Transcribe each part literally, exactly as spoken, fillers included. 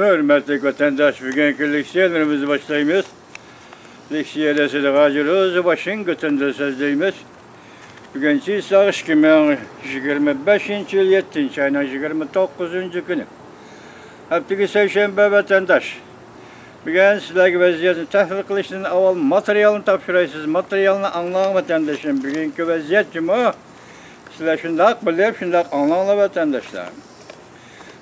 ھۆرمەتلىك ۋەتەنداش، بۈگۈنكى لېكسىيەلىرىمىزنى باشلايمىز. لېكسىيەدە سىدىق ھاجى روزى ۋاشىنگتوندىن سۆزلەيمىز. بۈگۈن چىسلاغ ئىككى مىڭ يىگىرمە بەشىنچى يىل يەتتىنچى ئاينىڭ يىگىرمە توققۇزىنچى كۈنى. ھەپتىگە سەيشەنبە ۋەتەنداش. بۈگۈن سىلەرگە ۋەزىيەتنى تەھلىل قىلىشتىن ئاۋۋال ماتېرىيالنى تاپشۇراي. سىز ماتېرىيالنى ئاڭلاڭ ۋەتەنداشلىرىم. بۈگۈنكى ۋەزىيەت جۇمۇ. سىلەر شۇنداق بىلىپ، شۇنداق ئاڭلاڭلار ۋەتەنداشلار.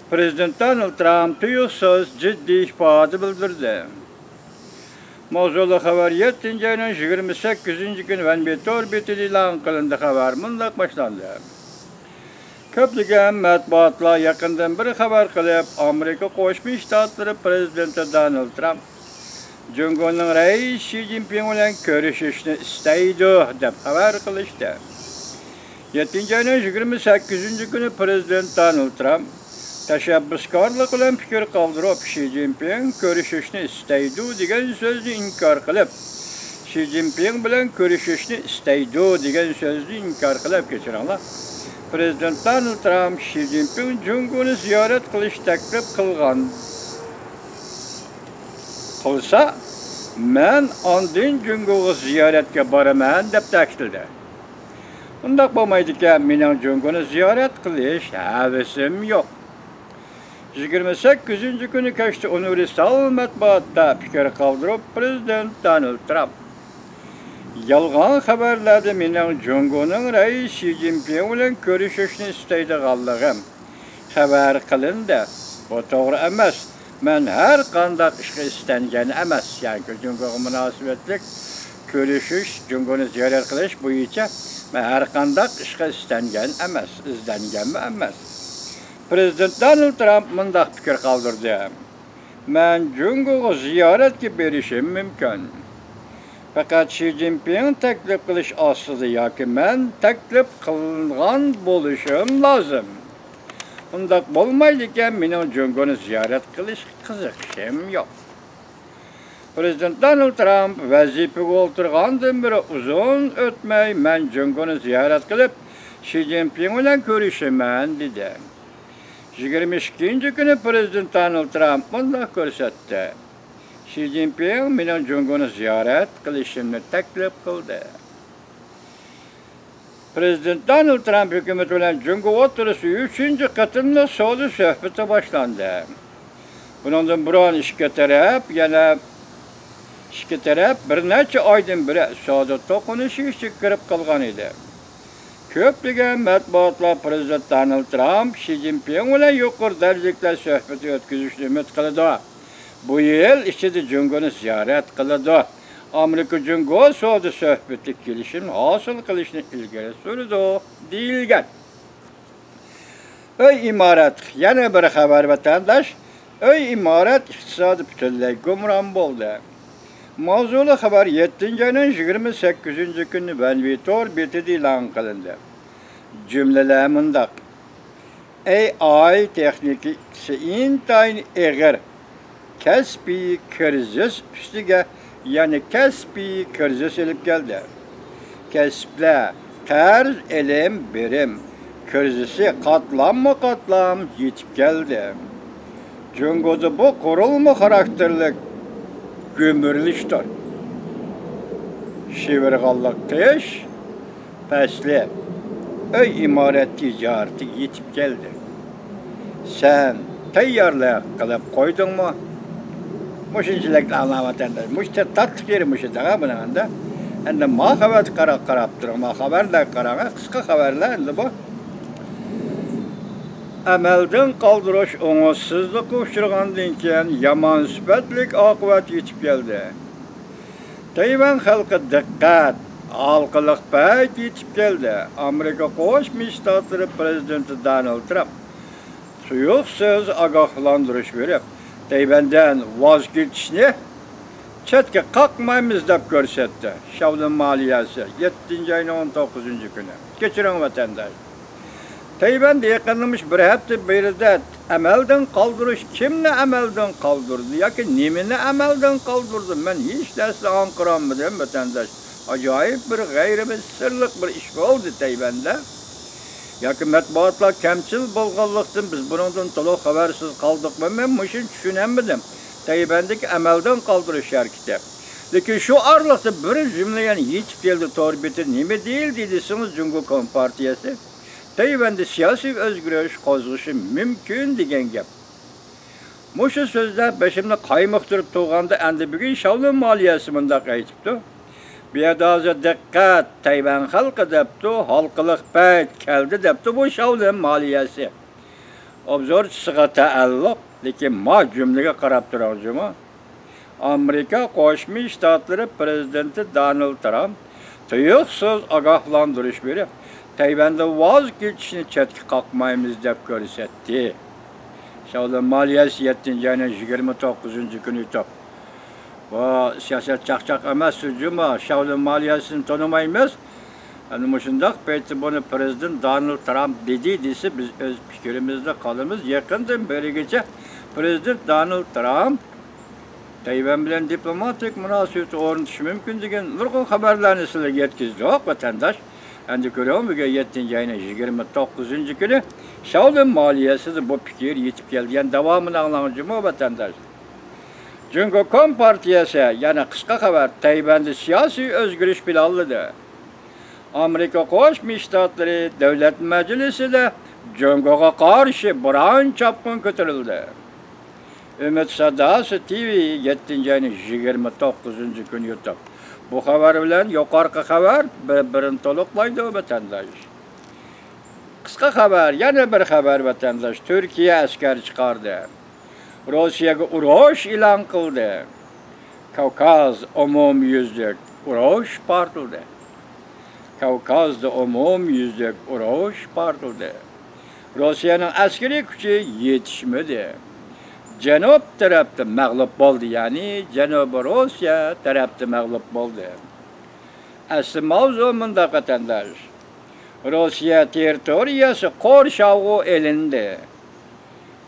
پرېزىدېنت دونالد ترامپ تۇيۇقسىز جىددىي ئىپادە بىلدۈردى. ماۋزۇلۇق خەۋەر يەتتىنچى ئاينىڭ يىگىرمە سەككىزىنچى كۈنى ۋەنبى تور بېتىدە ئېلان قىلىندى. خەۋەر مۇنداق باشلاندى. كۆپلىگەن مەتبۇئاتلار يېقىندىن بېرى خەۋەر قىلىپ، ئامېرىكا قوشما شتاتلىرى پرېزىدېنتى دونالد ترامپ جۇڭگونىڭ رەئىسى شى جىنپىڭ بىلەن كۆرۈشۈشنى ئىستەيدۇ، دەپ خەۋەر قىلىشتى. يەتتىنچى ئاينىڭ يىگىرمە سەككىزىنچى كۈنى پرېزىدېنت دونالد ترامپ تەشەببۇسكارلىق بىلەن پىكىر قالدۇرۇپ، شى جىنپىڭ كۆرۈشۈشنى ئىستەيدۇ دېگەن سۆزنى ئىنكار قىلىپ، شى جىنپىڭ بىلەن كۆرۈشۈشنى ئىستەيدۇ دېگەن سۆزنى ئىنكار قىلىپ، كەچۈرۈڭلار، پرېزىدېنت دونالد ترامپ شى جىنپىڭ جۇڭگونى زىيارەت قىلىش تەكلىپ قىلغان، قىلسا، مەن ئاندىن جۇڭگوغا زىيارەتكە بارىمەن، دەپ تەكىتلىدى. ئۇنداق بولمايدىكەن، مېنىڭ جۇڭگونى زىيارەت قىلىش ھەۋىسىم يوق. يىگىرمە سەككىزىنچى كۈنى كەچتە ئۇنىۋېرسال مەتبۇئاتتا پىكىر قالدۇرۇپ، پرېزىدېنت دونالد ترامپ يالغان خەۋەرلەردە مېنىڭ جۇڭگونىڭ رەئىسى شى جىنپىڭ بىلەن كۆرۈشۈشنى ئىستەيدىغانلىقىم خەۋەر قىلىندى. بۇ توغرا ئەمەس. مەن ھەر قانداق ئىشقا ئىستەنگەن ئەمەس. يەنى جۇڭگوغا مۇناسىۋەتلىك كۆرۈشۈش، جۇڭگونى زىيارەت قىلىش بويىچە مەن ھەر قانداق ئىشقا ئىستەنگەن ئەمەس، ئىزدەنگەنمۇ ئەمەس. پرېزىدېنت دونالد ترامپ مۇنداق پىكىر قالدۇردى: مەن جۇڭگوغا زىيارەتكە بېرىشىم مۇمكىن. پەقەت شى جىنپىڭ تەكلىپ قىلىش ئاستىدا ياكى مەن تەكلىپ قىلغان بولۇشۇم لازىم. ئۇنداق بولمايدىكەن، مېنىڭ جۇڭگونى زىيارەت قىلىشقا قىزىقىشىم يوق. پرېزىدېنت دونالد ترامپ ۋەزىپىگە ئولتۇرغاندىن بېرى ئۇزۇن ئۆتمەي، مەن جۇڭگونى زىيارەت قىلىپ، شى جىنپىڭ بىلەن كۆرۈشىمەن، دېدى. يىگىرمە ئىككىنچى كۈنى پرېزىدېنت دونالد ترامپ مۇنداق كۆرسەتتى: شى جىنپىڭ مېنىڭ جۇڭگونى زىيارەت قىلىشىمنى تەكلىپ قىلدى. پرېزىدېنت دونالد ترامپ ھۆكۈمىتى بىلەن جۇڭگو ئوتتۇرىسىدا ئۈچىنچى قېتىملىق سودا سۆھبىتى باشلاندى. بۇنىڭدىن بۇرۇن ئىككى تەرەپ يەنە ئىككى تەرەپ بىر نەچچە ئايدىن بېرى سودا توقۇنۇشى ئىچىگە كىرىپ قالغان ئىدى. كۆپلىگەن مەتبۇئاتلار پرېزىدېنت دونالد ترامپ شى جىنپىڭ بىلەن يۇقىرى دەرىجىلىكلەر سۆھبىتى ئۆتكۈزۈشنى ئۈمىد قىلىدۇ. بۇ يىل ئىچىدە جۇڭگونى زىيارەت قىلىدۇ. ئامېرىكا جۇڭگو سودا سۆھبىتى كېلىشىم ھاسىل قىلىشنى ئىلگىرى سۈرىدۇ، دېيىلگەن. ئۆي ئىمارەت، يەنە بىر خەۋەر، ۋەتەنداش. ئۆي ئىمارەت ئىقتىسادى پۈتۈنلەي گۇمران بولدى. ماۋزۇلۇق خەۋەر يەتتىنچى ئاينىڭ يىگىرمە سەككىزىنچى كۈنى ۋەنۋى تور بېتىدە ئېلان قىلىندى. جۈملىلەر مۇنداق: ئەي ئاي تېخنىكىسى ئىنتايىن ئېغىر كەسپىي كىرىزىس ئۈستىگە يەنە كەسپىي كىرىزىس ئېلىپ كەلدى. كەسىپلەر قەرز ئېلىم بېرىم كىرىزىسى قاتلاممۇ قاتلام يېتىپ كەلدى. جۇڭگودا بۇ قۇرۇلما خاراكتېرلىك گۈمۈرۈلۈشتۇر. شىۋىرغانلىق قىش پەسلى، ئۆي ئىمارەت تىجارىتىگە يېتىپ كەلدى. سەن تەييارلىق قىلىپ قويدۇڭمۇ؟ مۇشۇنچىلىك ئاڭلاڭ ۋەتەنداش. مۇشۇ تاتلىق يېرى مۇشۇ دەڭە بۇنىڭ ئەمدى. ئەمدى ما خەۋەرگە قاراپ، قاراپ تۇرۇڭ، ما خەۋەرلەرگە قاراڭ. قىسقا خەۋەرلەر ئەمدى بۇ. ئەمەلدىن قالدۇرۇش ئوڭۇشسىزلىققا ئۇچرىغاندىن كېيىن يامان سۈپەتلىك ئاقىۋەت يېتىپ كەلدى. تەيۋەن خەلقى دىققەت! ھالقىلىق پەيت يېتىپ كەلدى. ئامېرىكا قوشما شتاتلىرى پرېزىدېنتى دونالد ترامپ تۇيۇقسىز ئاگاھلاندۇرۇش بېرىپ، تەيۋەندىن ۋاز كېچىشنى چەتكە قاقمايمىز دەپ كۆرسەتتى. شياۋلىن مالىيەسى، يەتتىنچى ئاينىڭ ئون توققۇزىنچى كۈنى. كەچۈرۈڭ، ۋەتەنداش. تەيۋەندە يېقىندا مۇشۇ بىر ھەپتە بېرىدە ئەمەلدىن قالدۇرۇش، كىمنى ئەمەلدىن قالدۇردى ياكى نېمىنى ئەمەلدىن قالدۇردى؟ مەن ھېچ نەرسىنى ئاڭقىرالمىدىم، ۋەتەنداش. ئاجايىپ بىر غەيرىي سىرلىق بىر ئىش بولدى تەيۋەندە. ياكى مەتبۇئاتلار كەمچىل بولغانلىقتىن، بىز بۇنىڭدىن تولۇق خەۋەرسىز قالدۇقمۇ؟ مەن مۇشۇنى چۈشىنەلمىدىم. تەيۋەندىكى ئەمەلدىن قالدۇرۇش ھەرىكىتى. لېكىن شۇ ئارىلىقتا بىر جۈملە يەنە يېتىپ كەلدى تور بېتى. نېمە دېيىلدى دېسىڭىز، جۇڭگو كومپارتىيەسى تەيۋەندە سىياسىي ئۆزگىرىش قوزغىشى مۇمكىن دېگەن گەپ. مۇشۇ سۆزلەر بېشىمنى قايمۇقتۇرۇپ تۇرغاندا، ئەندى بۈگۈن شاۋلىن مالىيەسى مۇنداق ئېيتىپتۇ: «بۇ يەردە ھازىر دىققەت، تەيۋەن خەلقى دەپتۇ، ھالقىلىق پەيت كەلدى» دەپتۇ بۇ شاۋلىن مالىيەسى. ئوبزورچىسىغا تەئەللۇق، لېكىن ما جۈملىگە قاراپ تۇرۇڭ جۇمۇ. ئامېرىكا قوشما شتاتلىرى پىرېزىدېنتى دونالد ترامپ تۇيۇقسىز ئاگاھلاندۇرۇش بېرىپ، تەيۋەندىن ۋاز كېچىشنى چەتكە قاقمايمىز دەپ كۆرسەتتى. شاۋلىن مالىيەسى، يەتتىنچى ئاينىڭ يىگىرمە توققۇزىنچى كۈنى يۇتۇپ. بۇ سىياسەت چاقچاق ئەمەس، جۇمۇ. شاۋلىن مالىيەسىنى تونۇمايمىز. ئەنە مۇشۇنداق پەيتتە بۇنى پىرېزىدېنت دونالد ترامپ دېدى دېسە، بىز ئۆز پىكرىمىزدە قالىمىز. يېقىندىن بېرىگىچە پىرېزىدېنت دونالد ترامپ تەيۋەن بىلەن دىپلوماتىك مۇناسىۋىتى ئورنىتىش مۇمكىن دېگەن نۇرغۇن خەۋەرلەرنى سىلەرگە يەتكۈزدۇق، ۋەتەنداش. ئەندى كۆرۈڭ، بۈگۈن يەتتىنچى ئاينىڭ يىگىرمە توققۇزىنچى كۈنى شاۋلىن مالىيەسىدە بۇ پىكىر يېتىپ كەلگەن. داۋامىنى ئاڭلاڭ جۇمۇ، ۋەتەنداش. جۇڭگو كومپارتىيەسى، يەنە قىسقا خەۋەر، تەيۋەندە سىياسىي ئۆزگىرىش پىلانلىدى. ئامېرىكا قوشما شتاتلىرى دۆلەت مەجلىسىدە جۇڭگوغا قارشى بۇران چاپقۇن كۆتۈرۈلدى. ئۈمىد ساداسى تىۋى، يەتتىنچى ئاينىڭ يىگىرمە توققۇزىنچى كۈنى يۇتۇپ. بۇ خەۋەر بىلەن يۇقىرىقى خەۋەر بىر-بىرىنى تولۇقلايدۇ، ۋەتەنداش. قىسقا خەۋەر، يەنە بىر خەۋەر، ۋەتەنداش. تۈركىيە ئەسكەر چىقاردى. روسىيەگە ئۇرۇش ئېلان قىلدى. كاۋكاز ئومۇميۈزلۈك ئۇرۇش پارتلىدى. كاۋكازدا ئومۇميۈزلۈك ئۇرۇش پارتلىدى. روسىيەنىڭ ئەسكىرىي كۈچى يېتىشمىدى. جەنۇب تەرەپتە مەغلۇپ بولدى، يەنى جەنۇبىي روسىيە تەرەپتە مەغلۇپ بولدى. ئەسلى ماۋزۇ مۇنداق، ۋەتەنداش. روسىيە تېررىتورىيەسى قورشاۋغا ئېلىندى.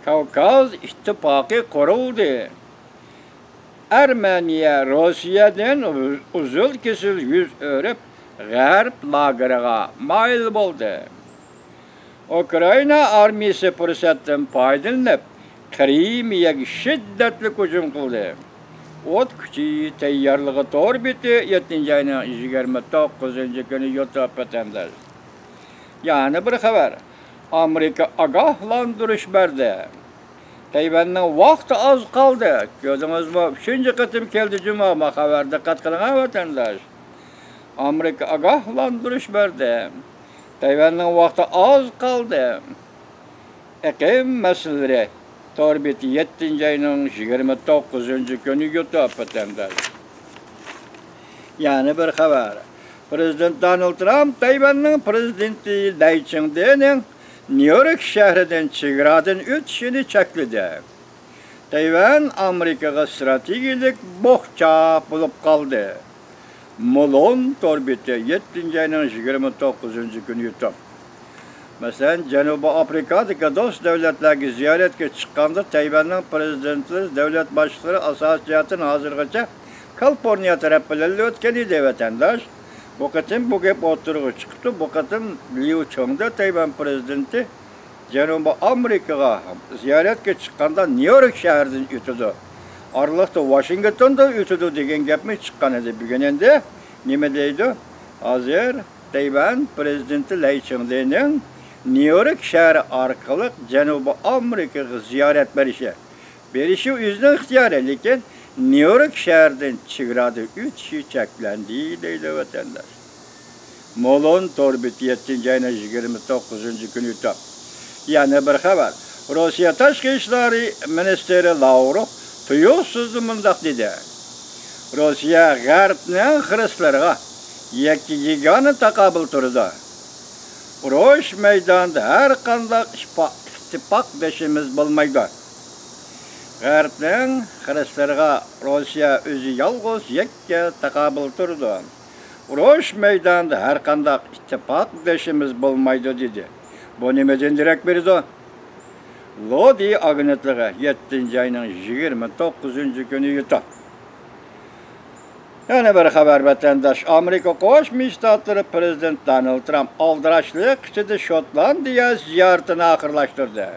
كاۋكاز ئىتتىپاقى قۇرۇلدى. ئەرمېنىيە روسىيەدىن ئۇزۇل-كېسىل يۈز ئۆرۈپ، غەرب لاگېرىغا مايىل بولدى. ئۇكرائىنا ئارمىيىسى پۇرسەتتىن پايدىلىنىپ، قىرىمىيەگە شىددەتلىك ھۇجۇم قىلدى. ئوت كۈچى تەييارلىقى تور بېتى، يەتتىنچى ئاينىڭ يىگىرمە توققۇزىنچى كۈنى يۇتۇپ، ۋەتەنداش. يەنە بىر خەۋەر. ئامېرىكا ئاگاھلاندۇرۇش بەردى. تەيۋەننىڭ ۋاقتى ئاز قالدى. كۆردىڭىزمۇ؟ ئۈچىنچى قېتىم كەلدى جۇمۇ. ما خەۋەر، دىققەت قىلىڭ ھە، ۋەتەنداش. ئامېرىكا ئاگاھلاندۇرۇش بەردى. تەيۋەننىڭ ۋاقتى ئاز قالدى. ئېقىم مەسىلىلىرى تور بېتى، يەتتىنچى ئاينىڭ يىگىرمە توققۇزىنچى كۈنى يۇتۇپ، ۋەتەنداش. يەنە بىر خەۋەر. پىرېزىدېنت دونالد ترامپ تەيۋەننىڭ پىرېزىدېنتى لەي چىڭدېنىڭ نيۇ يورك شەھىرىدىن چېگرادىن ئۆتۈشىنى چەكلىدى. تەيۋەن ئامېرىكىغا ستراتېگىيەلىك بوخچا بولۇپ قالدى. مولون تور بېتى، يەتتىنچى ئاينىڭ يىگىرمە توققۇزىنچى كۈنى يۇتۇپ. مەسىلەن، جەنۇبىي ئافرىكادىكى دوست دۆلەتلەرگە زىيارەتكە چىققاندا، تەيۋەننىڭ پىرېزىدېنتلىرى، دۆلەت باشلىقلىرى ئاساسىي جەھەتتىن ھازىرغىچە كالىفورنىيە تەرەپ بىلەنلا ئۆتكەن ئىدى، ۋەتەنداش. بۇ قېتىم بۇ گەپ ئوتتۇرىغا چىقىپتۇ. بۇ قېتىم ليۇ چېڭدې تەيۋەن پىرېزىدېنتى جەنۇبىي ئامېرىكىغا زىيارەتكە چىققاندا، نيۇ يورك شەھىرىدىن ئۆتىدۇ، ئارىلىقتا ۋاشىنگتوندىن ئۆتىدۇ دېگەن گەپمۇ چىققان ئىدى. بۈگۈن ئەمدى نېمە دەيدۇ؟ ھازىر تەيۋەن پىرېزىدېنتى لەي چىڭدېنىڭ نيۇ يورك شەھىرى ئارقىلىق جەنۇبىي ئامېرىكىغا زىيارەت بېرىشى، بېرىشى ئۆزىنىڭ ئىختىيارى، لېكىن نيۇ يورك شەھىرىدىن چېگرادىن ئۆتۈشى چەكلەندى، دەيدۇ ۋەتەنداش. مولون تور بېتى، يەتتىنچى ئاينىڭ يىگىرمە توققۇزىنچى كۈنى يۇتۇپ. يەنە بىر خەۋەر. روسىيە تاشقى ئىشلار مىنىستىرى لاۋروف تۇيۇقسىزلا مۇنداق دېدى: «روسىيە غەربنىڭ خىرىسلىرىغا يەككە يېگانە تاقابىل تۇرىدۇ. ئۇرۇش مەيدانىدا ھەر قانداق ئىپا-، ئىتتىپاقدىشىمىز بولمايدۇ. غەربنىڭ خىرىسلىرىغا روسىيە ئۆزى يالغۇز يەككە تاقابىل تۇرىدۇ. ئۇرۇش مەيدانىدا ھەر قانداق ئىتتىپاقدىشىمىز بولمايدۇ» دېدى. بۇ نېمىدىن دېرەك بېرىدۇ؟ لودى ئاگېنتلىقى، يەتتىنچى ئاينىڭ يىگىرمە توققۇزىنچى كۈنى يۇتۇپ. يەنە بىر خەۋەر، ۋەتەنداش. ئامېرىكا قوشما شتاتلىرى پىرېزىدېنت دونالد ترامپ ئالدىراشلىق ئىچىدە شوتلاندىيە زىيارىتىنى ئاخىرلاشتۇردى.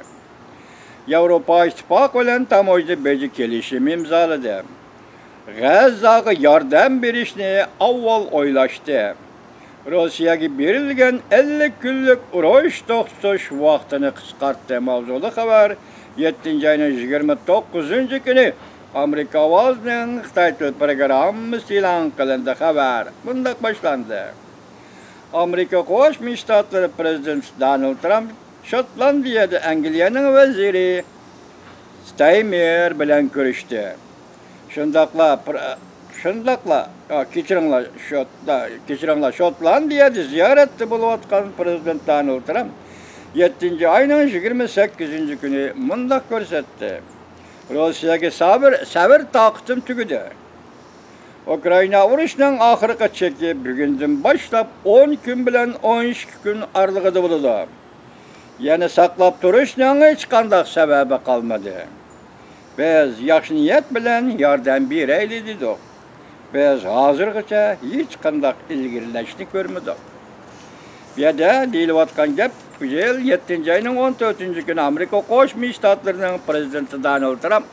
ياۋروپا ئىتتىپاقى بىلەن تاموژنا بېجى كېلىشىمى ئىمزالىدى. غەززاغا ياردەم بېرىشنى ئاۋۋال ئويلاشتى. روسىيەگە بېرىلگەن ئەللىك كۈنلۈك ئۇرۇش توختىتىش ۋاقتىنى قىسقارتتى. ماۋزۇلۇق خەۋەر يەتتىنچى ئاينىڭ يىگىرمە توققۇزىنچى كۈنى ئامېرىكا ئاۋازىنىڭ خىتاي تىل پروگراممىسىدا ئېلان قىلىندى. خەۋەر مۇنداق باشلاندى. ئامېرىكا قوشما شتاتلىرى پىرېزىدېنتى دونالد ترامپ شوتلاندىيەدە ئەنگلىيەنىڭ ۋەزىرى ستايمېر بىلەن كۆرۈشتى. شۇنداقلا، پىر-، شۇنداقلا، ئا، كېچىرىڭلار، شوت-، كېچىرىڭلار، شوتلاندىيەدە زىيارەتتە بولۇۋاتقان پىرېزىدېنت دونالد ترامپ يەتتىنچى ئاينىڭ يىگىرمە سەككىزىنچى كۈنى مۇنداق كۆرسەتتى: روسىيەگە سەۋر، سەۋر تاقىتىم تۈگىدى. ئۇكرائىنا ئۇرۇشىنىڭ ئاخىرقى چېكى بۈگۈندىن باشلاپ ئون كۈن بىلەن ئون ئىككى كۈن ئارىلىقىدا بولىدۇ. يەنە ساقلاپ تۇرۇشنىڭ ھېچقانداق سەۋەبى قالمىدى. بىز ياخشى نىيەت بىلەن ياردەم بېرەيلى دېدۇق. بىز ھازىرغىچە ھېچقانداق ئىلگىرىلەشنى كۆرمىدۇق. بۇ يەردە دېيىلىۋاتقان گەپ، بۇ يىل يەتتىنچى ئاينىڭ ئون تۆتىنچى كۈنى ئامېرىكا قوشما شتاتلىرىنىڭ پىرېزىدېنتى دونالد ترامپ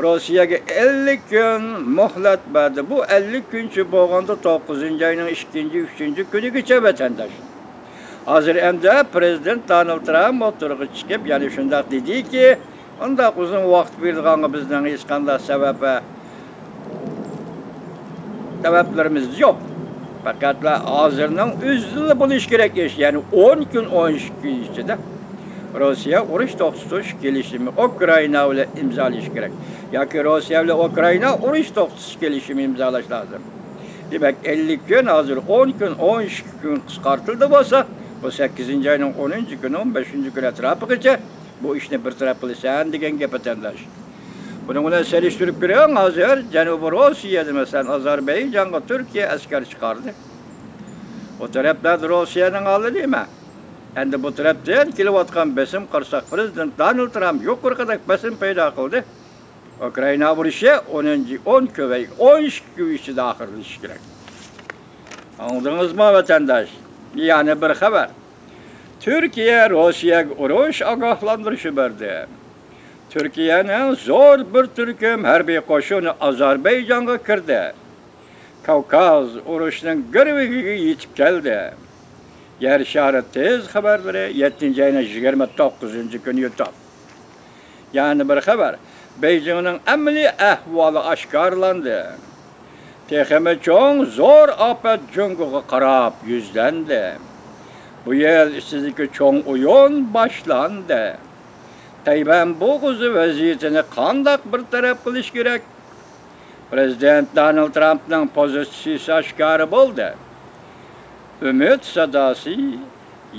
روسىيەگە ئەللىك كۈن مۆھلەت بەردى. بۇ ئەللىك كۈنچە بولغاندا توققۇزىنچى ئاينىڭ ئىككىنچى، ئۈچىنچى كۈنىگىچە، ۋەتەنداش. ھازىر ئەمدى پىرېزىدېنت دونالد ترامپ ئوتتۇرىغا چىقىپ، يەنە شۇنداق دېدىكى، ئۇنداق ئۇزۇن ۋاقىت بېرىدىغانغا بىزنىڭ ھېچقانداق سەۋەب، سەۋەبلىرىمىز يوق. پەقەتلا ھازىرنىڭ ئۆزىدىلا بولۇشى كېرەك ئىش، يەنى ئون كۈن، ئون ئىككى كۈن ئىچىدە روسىيە ئۇرۇش توختىتىش كېلىشىمى ئۇكرائىنا بىلەن ئىمزالىشى كېرەك. ياكى روسىيە بىلەن ئۇكرائىنا ئۇرۇش توختىتىش كېلىشىمى ئىمزالاش لازىم. دېمەك، ئەللىك كۈن، ھازىر ئون كۈن، ئون ئىككى كۈن قىسقارتىلدى بولسا، بۇ سەككىزىنچى ئاينىڭ ئونىنچى كۈنى، ئون بەشىنچى كۈنى ئەتراپىغىچە بۇ ئىشنى بىر تەرەپ قىلىسەن دېگەن گەپ، ۋەتەنداش. بۇنىڭ بىلەن سېلىشتۇرۇپ بېرىڭ، ھازىر جەنۇبىي روسىيەدە، مەسىلەن، ئازەربەيجانغا تۈركىيە ئەسكەر چىقاردى. ئۇ تەرەپلەردە روسىيەنىڭ ھالى نېمە؟ ئەمدى بۇ تەرەپتىن كېلىۋاتقان بېسىم قارىساق، پىرېزىدېنت دونالد ترامپ يۇقىرىقىدەك بېسىم پەيدا قىلدى. ئۇكرائىنا ئۇرۇشى ئونىنچى، ئون كۈن ۋە ئون ئىككى كۈن ئىچىدە ئاخىرلىشىشى كېرەك. ئاڭلىدىڭىزمۇ، ۋەتەنداش؟ يەنە بىر خەۋەر. تۈركىيە روسىيەگە ئۇرۇش ئاگاھلاندۇرۇشى بەردى. تۈركىيەنىڭ زور بىر تۈركۈم ھەربىي قوشۇنى ئازەربەيجانغا كىردى. كاۋكاز ئۇرۇشىنىڭ گىرۋىكىگە يېتىپ كەلدى. يەر شارى تېز خەۋەرلىرى، يەتتىنچى ئاينىڭ يىگىرمە توققۇزىنچى كۈنى يۇتۇپ. يەنە بىر خەۋەر، بېيجىڭنىڭ ئەمەلىي ئەھۋالى ئاشكارىلاندى. تېخىمۇ چوڭ زور ئاپەت جۇڭگوغا قاراپ يۈزلەندى. بۇ يىل ئىچىدىكى چوڭ ئويۇن باشلاندى. تەيۋەن بوغۇزى ۋەزىيىتىنى قانداق بىر تەرەپ قىلىش كېرەك؟ پىرېزىدېنت دونالد ترامپنىڭ پوزىتسىيىسى ئاشكارا بولدى. ئۈمىد ساداسى،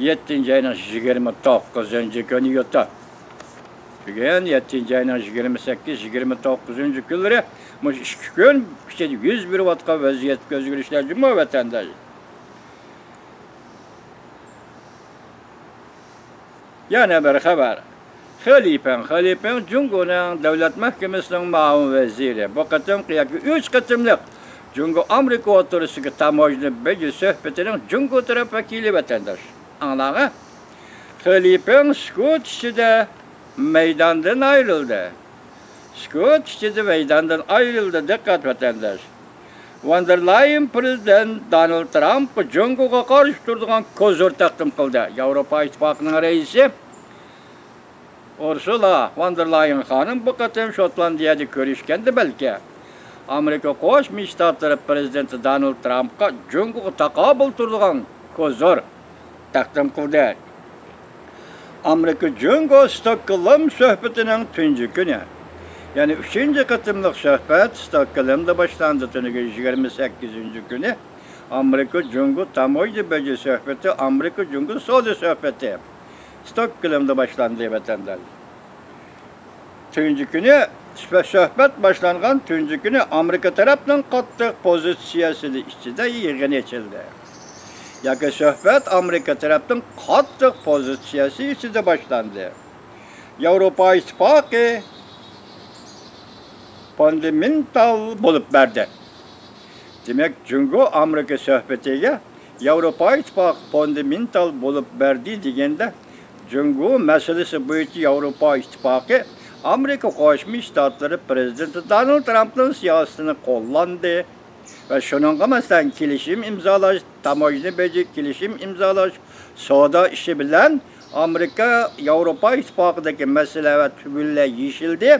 يەتتىنچى ئاينىڭ يىگىرمە توققۇزىنچى كۈنى يۇتۇپ. بۈگۈن يەتتىنچى ئاينىڭ يىگىرمە سەككىز، يىگىرمە توققۇزىنچى كۈنلىرى، مۇشۇ ئىككى كۈن ئىچىدە يۈز بېرىۋاتقان ۋەزىيەتتىكى ئۆزگىرىشلەر جۇمۇ، ۋەتەنداش. يەنە بىر خەۋەر. خې لىپىڭ، خې لىپىڭ جۇڭگونىڭ دۆلەت مەھكىمىسىنىڭ مۇئاۋىن ۋەزىرى. بۇ قېتىمقى ياكى ئۈچ قېتىملىق جۇڭگو ئامېرىكا ئوتتۇرىسىدىكى تاموژنا بېجى سۆھبىتىنىڭ جۇڭگو تەرەپ ۋەكىلى، ۋەتەنداش. ئاڭلاڭا. خې لىپىڭ سۈكۈت ئىچىدە مەيداندىن ئايرىلدى. سۈكۈت ئىچىدە مەيداندىن ئايرىلدى. دىققەت، ۋەتەنداش! ۋان دېر لايېن پىرېزىدېنت دونالد ترامپقا جۇڭگوغا قارشى تۇرىدىغان كوزىر تەقدىم قىلدى. ياۋروپا ئىتتىپاقىنىڭ رەئىسى ئۇرسۇلا ۋان دېر لايېن خانىم بۇ قېتىم شوتلاندىيەدە كۆرۈشكەندە، بەلكى ئامېرىكا قوشما شتاتلىرى پىرېزىدېنتى دونالد ترامپقا جۇڭگوغا تاقابىل تۇرىدىغان كوزىر تەقدىم قىلدى. ئامېرىكا جۇڭگو ستوكگولم سۆھبىتىنىڭ تۇنجى كۈنى. يەنى ئۈچىنچى قېتىملىق سۆھبەت ستوكگولمدا باشلاندى. تۈنۈگۈن يىگىرمە سەككىزىنچى كۈنى ئامېرىكا جۇڭگو تاموژنا بېجى سۆھبىتى، ئامېرىكا جۇڭگو سودا سۆھبىتى ستوكگولمدا باشلاندى، ۋەتەنداش. تۇنجى كۈنى، سۆھبەت باشلانغان تۇنجى كۈنى ئامېرىكا تەرەپنىڭ قاتتىق پوزىتسىيەسى ئىچىدە يىغىن ئېچىلدى. ياكى سۆھبەت ئامېرىكا تەرەپنىڭ قاتتىق پوزىتسىيەسى ئىچىدە باشلاندى. ياۋروپا ئىتتىپاقى فۇندامېنتال بولۇپ بەردى. دېمەك، جۇڭگو ئامېرىكا سۆھبىتىگە ياۋروپا ئىتتىپاقى فۇندامېنتال بولۇپ بەردى دېگەندە، جۇڭگو مەسىلىسى بويىچە ياۋروپا ئىتتىپاقى ئامېرىكا قوشما شتاتلىرى پىرېزىدېنتى دونالد ترامپنىڭ سىياسىتىنى قوللاندى ۋە شۇنىڭغا، مەسىلەن، كېلىشىم ئىمزالاش، تاموژنا بېجى كېلىشىم ئىمزالاش، سودا ئىشى بىلەن ئامېرىكا ياۋروپا ئىتتىپاقىدىكى مەسىلە ۋە تۈگۈنلەر يېشىلدى.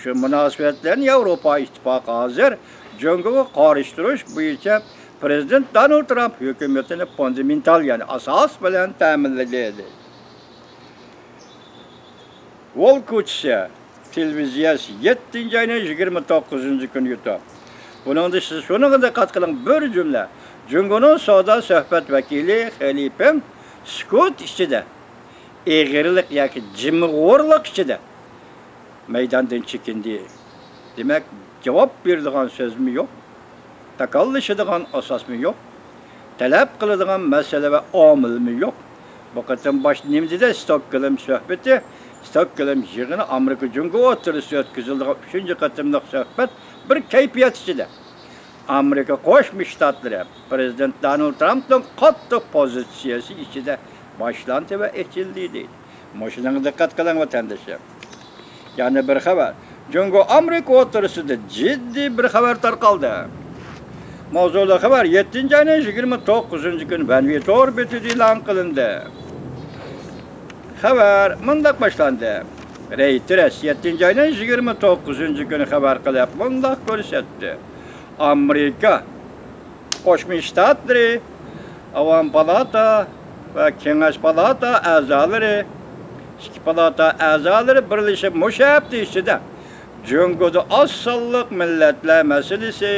شۇ مۇناسىۋەت بىلەن ياۋروپا ئىتتىپاقى ھازىر جۇڭگوغا قارشى تۇرۇش بويىچە پىرېزىدېنت دونالد ترامپ ھۆكۈمىتىنى فۇندامېنتال، يەنى ئاساس بىلەن تەمىنلىدى. ۋول كوچىسى تېلېۋىزىيەسى يەتتىنچى ئاينىڭ يىگىرمە توققۇزىنچى كۈنى يۇتۇپ، بۇنىڭدا سىز شۇنىڭغا دىققەت قىلىڭ، بىر جۈملە جۇڭگونىڭ سودا سۆھبەت ۋەكىلى خېلىپىڭ سۈكۈت ئىچىدە، ئېغىرلىق ياكى جىمىغۇرلۇق ئىچىدە مەيداندىن چېكىندى. دېمەك، جاۋاب بېرىدىغان سۆزمۇ يوق، تاكاللىشىدىغان ئاساسمۇ يوق، تەلەپ قىلىدىغان مەسىلە ۋە ئامىلمۇ يوق. بۇ قېتىم باشتا نېمە دېدى؟ ستوكگولم سۆھبىتى، ستوكگولم يىغىنى ئامېرىكا جۇڭگو ئوتتۇرىسىدا ئۆتكۈزۈلىدىغان ئۈچىنچى قېتىملىق سۆھبەت بىر كەيپىيات ئىچىدە، ئامېرىكا قوشما شتاتلىرى پىرېزىدېنت دونالد ترامپنىڭ قاتتىق پوزىتسىيەسى ئىچىدە باشلاندى ۋە ئېچىلدى، دېدى. مۇشۇنىڭغا دىققەت قىلىڭ، ۋەتەندىشىم. يەنە بىر خەۋەر. جۇڭگو ئامېرىكا ئوتتۇرىسىدا جىددىي بىر خەۋەر تارقالدى. ماۋزۇلۇق خەۋەر يەتتىنچى ئاينىڭ يىگىرمە توققۇزىنچى كۈنى ۋەنۋى تور بېتىدە ئېلان قىلىندى. خەۋەر مۇنداق باشلاندى. رەيتېرس يەتتىنچى ئاينىڭ يىگىرمە توققۇزىنچى كۈنى خەۋەر قىلىپ مۇنداق كۆرسەتتى. ئامېرىكا قوشما شتاتلىرى، ئاۋام پالاتا ۋە كېڭەش پالاتا ئەزالىرى، ئىككى پالاتا ئەزالىرى بىرلىشىپ مۇشۇ ھەپتە ئىچىدە جۇڭگودا ئاز سانلىق مىللەتلەر مەسىلىسى،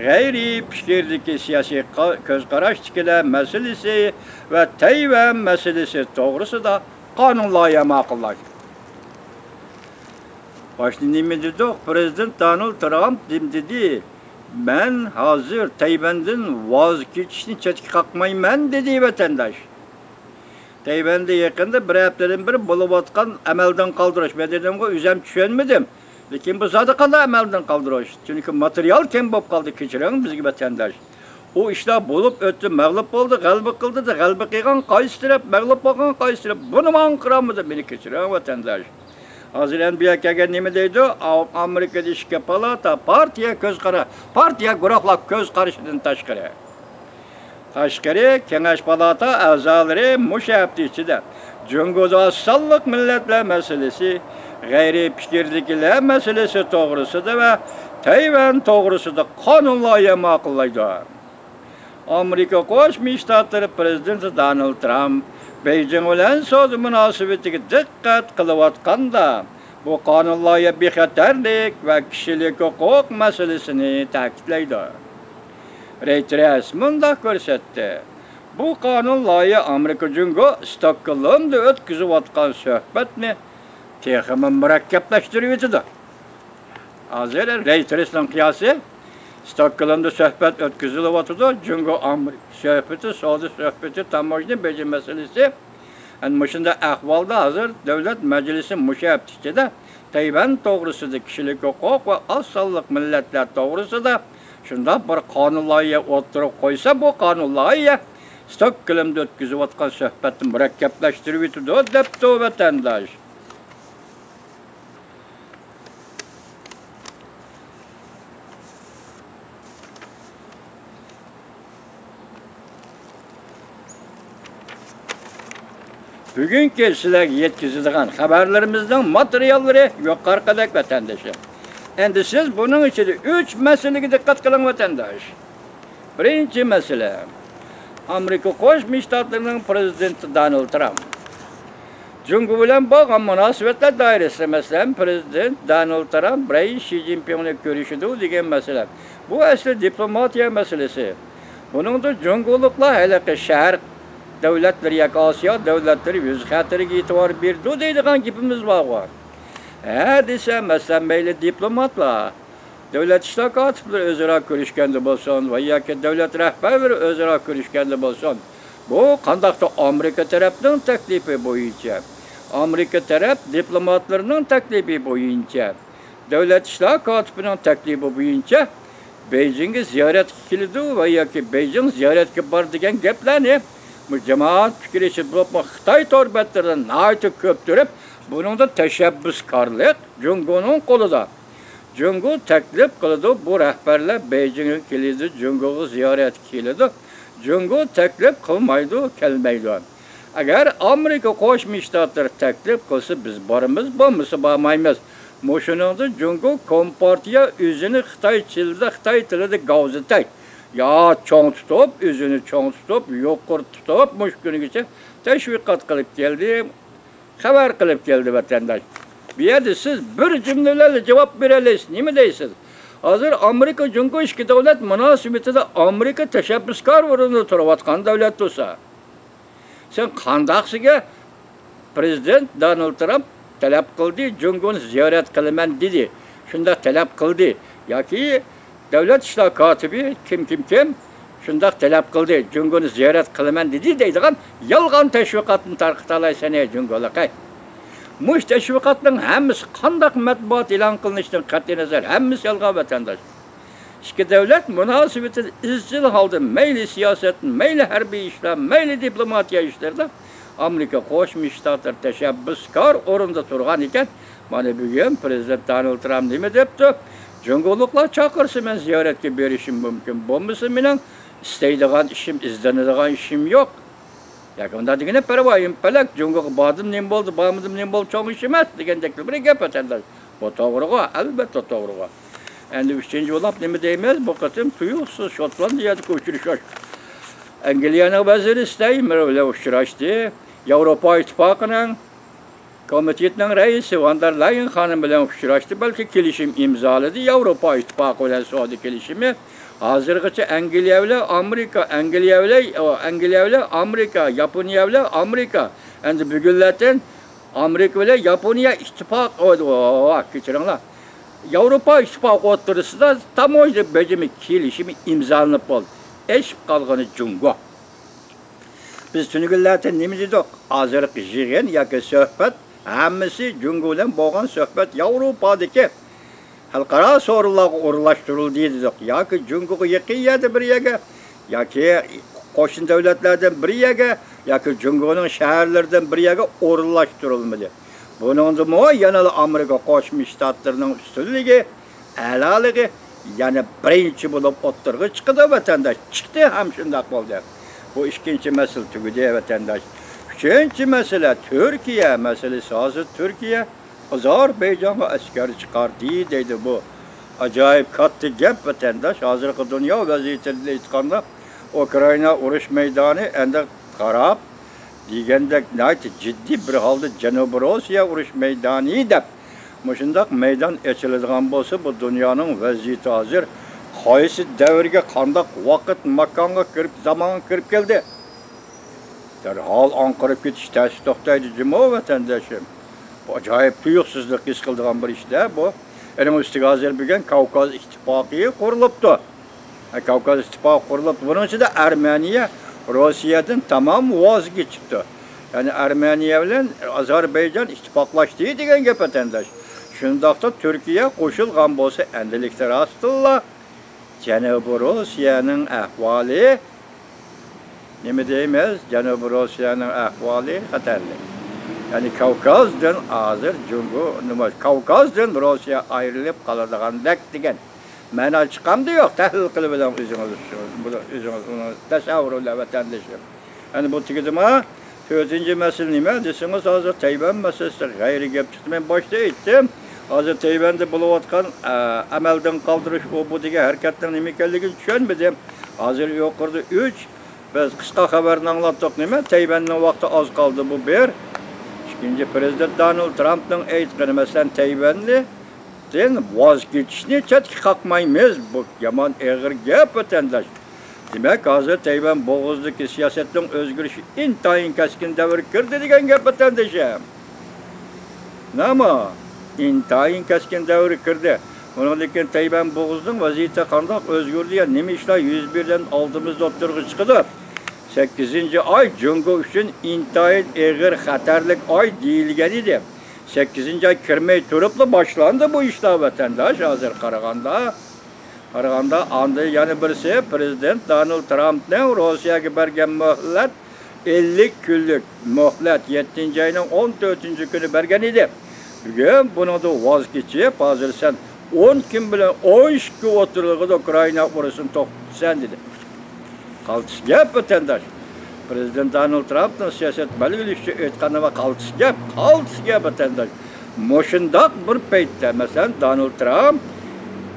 غەيرىي پىكىردىكى سىياسىي قا-، كۆز قاراشتىكىلەر مەسىلىسى ۋە تەيۋەن مەسىلىسى توغرىسىدا قانۇن لايىھە ماقۇللاشتى. باشتا نېمە دېدۇق؟ پىرېزىدېنت دونالد ترامپ نېمە دېدى؟ مەن ھازىر تەيۋەندىن ۋاز كېچىشنى چەتكە قاقمايمەن، دېدى، ۋەتەنداش. تەيۋەندە يېقىندا بىر ھەپتىدىن بېرى بولۇۋاتقان ئەمەلدىن قالدۇرۇش، مەن دېدىمغۇ، ئۆزۈم چۈشەنمىدىم. لېكىن بۇ زادى قانداق ئەمەلدىن قالدۇرۇش؟ چۈنكى ماتېرىيال كەم بولۇپ قالدى، كەچۈرۈڭ بىزگە، ۋەتەنداش. ئۇ ئىشلار بولۇپ ئۆتتى، مەغلۇپ بولدى، غەلىبە قىلدى، غەلىبە قىلغان قايسى تەرەپ، مەغلۇپ بولغان قايسى تەرەپ، بۇنىمۇ ئاڭقىرالمىدىم، مېنى كەچۈرۈڭ، ۋەتەنداش. ھازىر ئەمدى بۇ يەرگە كەلگەن نېمە دەيدۇ؟ ئا-، ئامېرىكىدا ئىككى پالاتا، پارتىيە كۆز قارا-، پارتىيە گۇرۇھلار كۆز قارىشىدىن تاشقىرى. تاشقىرى كېڭەش پالاتا ئەزالىرى مۇشۇ ھەپتە ئىچىدە جۇڭگودا ئاز سانلىق مىللەتلەر مەسىلىسى، غەيرىي پىكىردىكىلەر مەسىلىسى توغرىسىدا ۋە تەيۋەن توغرىسىدا قانۇن لايىھە ماقۇللايدۇ. ئامېرىكا قوشما شتاتلىرى پىرېزىدېنتى دونالد ترامپ بېيجىڭ بىلەن سودا مۇناسىۋىتىگە دىققەت قىلىۋاتقاندا، بۇ قانۇن لايىھە بىخەتەرلىك ۋە كىشىلىك ھوقۇق مەسىلىسىنى تەكىتلەيدۇ. رەيتېرس مۇنداق كۆرسەتتى، بۇ قانۇن لايىھە ئامېرىكا جۇڭگو ستوكگولمدا ئۆتكۈزۈۋاتقان سۆھبەتنى تېخىمۇ مۇرەككەپلەشتۈرۈۋېتىدۇ. ھازىر رەيتېرسنىڭ قىياسى، ستوكگولمدا سۆھبەت ئۆتكۈزۈلۈۋاتىدۇ. جۇڭگو ئامېرىكا سۆھبىتى، سودا سۆھبىتى، تاموژنا بېجى مەسىلىسى. ئەنە مۇشۇنداق ئەھۋالدا ھازىر دۆلەت مەجلىسى مۇشۇ ھەپتە ئىچىدە تەيۋەن توغرىسىدا، كىشىلىك ھوقۇق ۋە ئاز سانلىق مىللەتلەر توغرىسىدا شۇنداق بىر قانۇن لايىھە ئوتتۇرىغا قويسا، بۇ قانۇن لايىھە ستوكگولمدا ئۆتكۈزۈۋاتقان سۆھبەتنى مۇرەككەپلەشتۈرۈۋېتىدۇ، دەپتۇ ۋەتەنداش. بۈگۈنكى سىلەرگە يەتكۈزىدىغان خەۋەرلىرىمىزنىڭ ماتېرىياللىرى يۇقىرىقىدەك، ۋەتەندىشىم. ئەمدى سىز بۇنىڭ ئىچىدە ئۈچ مەسىلىگە دىققەت قىلىڭ، ۋەتەنداش. بىرىنچى مەسىلە، ئامېرىكا قوشما شتاتلىرىنىڭ پىرېزىدېنتى دونالد ترامپ جۇڭگو بىلەن بولغان مۇناسىۋەتلەر دائىرىسىدە، مەسىلەن، پىرېزىدېنت دونالد ترامپ بىرەينى شى جىنپىڭ بىلەن كۆرۈشىدۇ دېگەن مەسىلە. بۇ ئەسلى دىپلوماتىيە مەسىلىسى. بۇنىڭدا جۇڭگولۇقلار ھېلىقى شەرق دۆلەتلىرى ياكى ئاسىيا دۆلەتلىرى ئۆز خەتىرىگە ئېتىبار بېرىدۇ دەيدىغان گېپىمىز بارغۇ. ھە دېسە، مەسىلەن، مەيلى دىپلوماتلار، دۆلەت ئىشلار كاتىپلىرى ئۆزئارا كۆرۈشكەندە بولسۇن ۋە ياكى دۆلەت رەھبەرلىرى ئۆزئارا كۆرۈشكەندە بولسۇن، بۇ قانداقتۇر ئامېرىكا تەرەپنىڭ تەكلىپى بويىچە، ئامېرىكا تەرەپ دىپلوماتلىرىنىڭ تەكلىپى بويىچە، دۆلەت ئىشلار كاتىپىنىڭ تەكلىپى بويىچە بېيجىڭغا زىيارەتكە كېلىدۇ ۋە ياكى بېيجىڭ زىيارەتكە بار دېگەن گەپلەرنى بۇ جامائەت پىكىر ئىچىدە بولۇپمۇ خىتاي تور بەتلىرىدە ناھايىتى كۆپ تۇرۇپ، بۇنىڭدا تەشەببۇسكارلىق جۇڭگونىڭ قولىدا. جۇڭگو تەكلىپ قىلىدۇ، بۇ رەھبەرلەر بېيجىڭغا كېلىدۇ، جۇڭگوغا زىيارەتكە كېلىدۇ. جۇڭگو تەكلىپ قىلمايدۇ، كەلمەيدۇ. ئەگەر ئامېرىكا قوشما شتاتلىرى تەكلىپ قىلسا، بىز بارىمىز، بولمىسا بارمايمىز. مۇشۇنىڭدا جۇڭگو كومپارتىيە ئۆزىنى خىتاي تىلىدا، خىتاي تىلىدا گاۋزىتەي يا چوڭ تۇتۇپ، ئۆزىنى چوڭ تۇتۇپ، يۇقىرى تۇتۇپ، مۇشۇ كۈنگىچە تەشۋىقات قىلىپ كەلدى، خەۋەر قىلىپ كەلدى ۋەتەنداش. بۇ يەردە سىز بىر جۈملە بىلەن جاۋاب بېرەلەيسىز. نېمە دەيسىز؟ ھازىر ئامېرىكا جۇڭگو ئىككى دۆلەت مۇناسىۋىتىدە ئامېرىكا تەشەببۇسكار ئورۇندا تۇرۇۋاتقان دۆلەت تۇرسا، سەن قانداقسىگە پرېزىدېنت دونالد ترامپ تەلەپ قىلدى، جۇڭگونى زىيارەت قىلىمەن دېدى. شۇنداق تەلەپ قىلدى. ياكى دۆلەت ئىشلار كاتىپى كىم، كىم، كىم شۇنداق تەلەپ قىلدى، جۇڭگونى زىيارەت قىلىمەن دېدى دەيدىغان يالغان تەشۋىقاتنى تارقىتالايسەن، ئەي جۇڭگولۇق، ئەي. مۇشۇ تەشۋىقاتنىڭ ھەممىسى قانداق مەتبۇئات ئېلان قىلىنىشىدىن قەتئىينەزەر، ھەممىسى يالغان ۋەتەنداش. ئىككى دۆلەت مۇناسىۋىتىدە ئىزچىل ھالدا مەيلى سىياسەت، مەيلى ھەربىي ئىشلار، مەيلى دىپلوماتىيە ئىشلىرىدا ئامېرىكا قوشما شتاتلىرى تەشەببۇسكار ئورۇندا تۇرغان ئىكەن، مانا بۈگۈن پرېزىدېنت دونالد ترامپ نېمە دەپتۇ؟ جۇڭگولۇقلار چاقىرسا مەن زىيارەتكە بېرىشىم مۇمكىن، بولمىسا مېنىڭ ئىستەيدىغان ئىشىم، ئىزدىنىدىغان ئىشىم يوق. ياكى ئۇنداق دېگىنە پەرۋايىم پەلەك، جۇڭگوغا باردىم نېمە بولدى، بارمىدىم نېمە بولدى، چوڭ ئىش ئەمەس دېگەندەك بىر گەپ ۋەتەنداش. بۇ توغرىغۇ، ئەلۋەتتە توغرىغۇ. ئەندى ئۈچىنچى بولاپ نېمە دەيمىز؟ بۇ قېتىم تۇيۇقسىز شوتلاندىيەدىكى ئۇچرىشىش. ئەنگلىيەنىڭ ۋەزىرى ستاينمېر بىلەن ئۇچراشتى. ياۋروپا ئىتتىپاقىنىڭ كومىتېتىنىڭ رەئىسى ۋان دېر لايېن خانىم بىلەن ئۇچراشتى. بەلكى كېلىشىم ئىمزالىدى، ياۋروپا ئىتتىپاقى بىلەن سودا كېلىشىمى. ھازىرغىچە ئەنگلىيە بىلەن ئامېرىكا، ئەنگلىيە بىلەن، ئەنگلىيە بىلەن ئامېرىكا، ياپونىيە بىلەن ئامېرىكا. ئەندى بۈگۈنلەردىن ئامېرىكا بىلەن ياپونىيە ئىتتىپاق، كەچۈرۈڭلار، ياۋروپا ئىتتىپاقى ئوتتۇرىسىدا تاموژنا بېجىمى كېلىشىمى ئىمزالىنىپ بولدى. ئېشىپ قالغىنى جۇڭگو. بىز تۈنۈگۈنلەردە نېمە دېدۇق؟ ھازىرقى يىغىن ياكى سۆھبەت ھەممىسى جۇڭگو بىلەن بولغان سۆھبەت ياۋروپادىكى خەلقئارا سورۇنلارغا ئورۇنلاشتۇرۇلدى دېدۇق. ياكى جۇڭگوغا يېقىن يەردە بىر يەرگە، ياكى قوشنا دۆلەتلەردىن بىر يەرگە، ياكى جۇڭگونىڭ شەھەرلىرىدىن بىر يەرگە ئورۇنلاشتۇرۇلمىدى. بۇنىڭدىمۇ يەنىلا ئامېرىكا قوشما شتاتلىرىنىڭ ئۈستۈنلۈكى، ئەلالىقى يەنە بىرىنچى بولۇپ ئوتتۇرىغا چىقىدۇ، ۋەتەنداش، چىقتى ھەم شۇنداق بولدى. بۇ ئىككىنچى مەسىلە تۈگىدى، ۋەتەنداش. ئۈچىنچى مەسىلە تۈركىيە مەسىلىسى. ھازىر تۈركىيە ئازەربەيجانغا ئەسكەر چىقاردى دەيدۇ. بۇ ئاجايىپ كاتتا گەپ، ۋەتەنداش. ھازىرقى دۇنيا ۋەزىيىتىدىن ئېيتقاندا، ئۇكرائىنا ئۇرۇش مەيدانى ئەندى قاراپ، دېگەندەك ناھايىتى جىددىي بىر ھالدا جەنۇبىي روسىيە ئۇرۇش مەيدانى دەپ مۇشۇنداق مەيدان ئېچىلىدىغان بولسا، بۇ دۇنيانىڭ ۋەزىيىتى ھازىر قايسى دەۋرگە، قانداق ۋاقىت، ماكانغا كىرىپ، زامانغا كىرىپ كەلدى؟ دەرھال ئاڭقىرىپ كېتىش تەستە توختايدۇ جۇمۇ، ۋەتەندىشىم. بۇ ئاجايىپ تۇيۇقسىزلىق ھېس قىلىدىغان بىر ئىش-دە بۇ. ئېنىڭ ئۈستىگە ھازىر بۈگۈن كاۋكاز ئىتتىپاقى قۇرۇلۇپتۇ. كاۋكاز ئىتتىپاقى قۇرۇلۇپ، بۇنىڭ ئىچىدە ئەرمېنىيە روسىيەدىن تامام ۋاز كېچىپتۇ. يەنى ئەرمېنىيە بىلەن ئازەربەيجان ئىتتىپاقلاشتى دېگەن گەپ، ۋەتەنداش. شۇنداقتا تۈركىيە قوشۇلغان بولسا، ئەمدىلىكتە راستتىنلا جەنۇبىي روسىيەنىڭ ئەھۋالى، نېمە دەيمىز، جەنۇبىي روسىيەنىڭ ئەھۋالى خەتەرلىك. يەنى كاۋكازدىن ھازىر جۇڭگو، نېمە، كاۋكازدىن روسىيە ئايرىلىپ قالىدىغاندەك دېگەن مەنا چىقامدۇ يوق؟ تەھلىل قىلىۋېلىڭ ئۆزىڭىز، بۇ ئۆزىڭىز ئۇنى تەسەۋۋۇر بىلەن، ۋەتەندىشىم. يەنى بۇ تۈگىدىما؟ تۆتىنچى مەسىلە نېمە دېسىڭىز، ھازىر تەيۋەن مەسىلىسىدە غەيرىي گەپ چىقتى. مەن باشتا ئېيتتىم، ھازىر تەيۋەندە بولۇۋاتقان، ئە، ئەمەلدىن قالدۇرۇش، ئۇ بۇ دېگەن ھەرىكەتنىڭ نېمە ئىكەنلىكىنى چۈشەنمىدىم. ھازىر يۇقىرىدا ئۈچ، بىز قىسقا خەۋەرنى ئاڭلاتتۇق، نېمە؟ تەيۋەننىڭ ۋاقتى ئاز قالدى، بۇ بىر. ئىككىنچى، پرېزىدېنت دونالد ترامپنىڭ ئېيتقىنى، مەسىلەن، تەيۋەننى دىن ۋاز كېچىشنى چەتكە قاقمايمىز. بۇ يامان ئېغىر گەپ، ۋەتەنداش. دېمەك، ھازىر تەيۋەن بوغۇزىدىكى سىياسەتنىڭ ئۆزگىرىشى ئىنتايىن كەسكىن دەۋرگە كىردى دېگەن گەپ، ۋەتەندىشىم. نېمە؟ ئىنتايىن كەسكىن دەۋرگە كىردى. بۇنىڭدىن كېيىن تەيۋەن بوغۇزىنىڭ ۋەزىيىتى قانداق ئۆزگىرىدۇ يا نېمە ئىشلار يۈز بېرىدىغان ئالدىمىزدا ئوتتۇرىغا چىقىدۇ. سەككىزىنچى ئاي جۇڭگو ئۈچۈن ئىنتايىن ئېغىر خەتەرلىك ئاي دېيىلگەن ئىدى. سەككىزىنچى ئاي كىرمەي تۇرۇپلا باشلاندى بۇ ئىشلار، ۋەتەنداش، ھازىر قارىغاندا. قارىغاندا، ئاندىن يەنە بىرسى، پىرېزىدېنت دونالد ترامپنىڭ روسىيەگە بەرگەن مۆھلەت، ئەللىك كۈنلۈك مۆھلەت يەتتىنچى ئاينىڭ ئون تۆتىنچى كۈنى بەرگەن ئىدى. بۈگۈن بۇنىڭدىن ۋاز كېچىپ، ھازىر سەن ئون كۈن بىلەن ئون ئىككى كۈن ئوتتۇرىلىغىدە ئۇكرائىنا ئۇرۇشىنى توختىتىسەن، دېدى. قالتىس گەپ، ۋەتەنداش. پىرېزىدېنت دونالد ترامپنىڭ سىياسەت بەلگىلىشىچە ئېيتقاندا، قالتىس گەپ، قالتىس گەپ، ۋەتەنداش. مۇشۇنداق بىر پەيتتە، مەسىلەن، دونالد ترامپ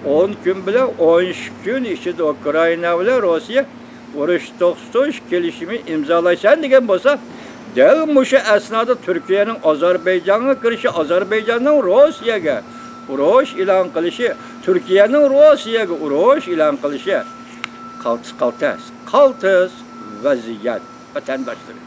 ئون كۈن بىلەن ئون ئىككى كۈن ئىچىدە ئۇكرائىنا بىلەن روسىيە ئۇرۇش توختىتىش كېلىشىمى ئىمزالايسەن دېگەن بولسا، دەل مۇشۇ ئەسنادا تۈركىيەنىڭ ئازەربەيجانغا كىرىشى، ئازەربەيجاننىڭ روسىيەگە ئۇرۇش ئېلان قىلىشى، تۈركىيەنىڭ روسىيەگە ئۇرۇش ئېلان قىلىشى، قالتىس، قالتىس، قالتىس ۋەزىيەت، ۋەتەنداشلىرى.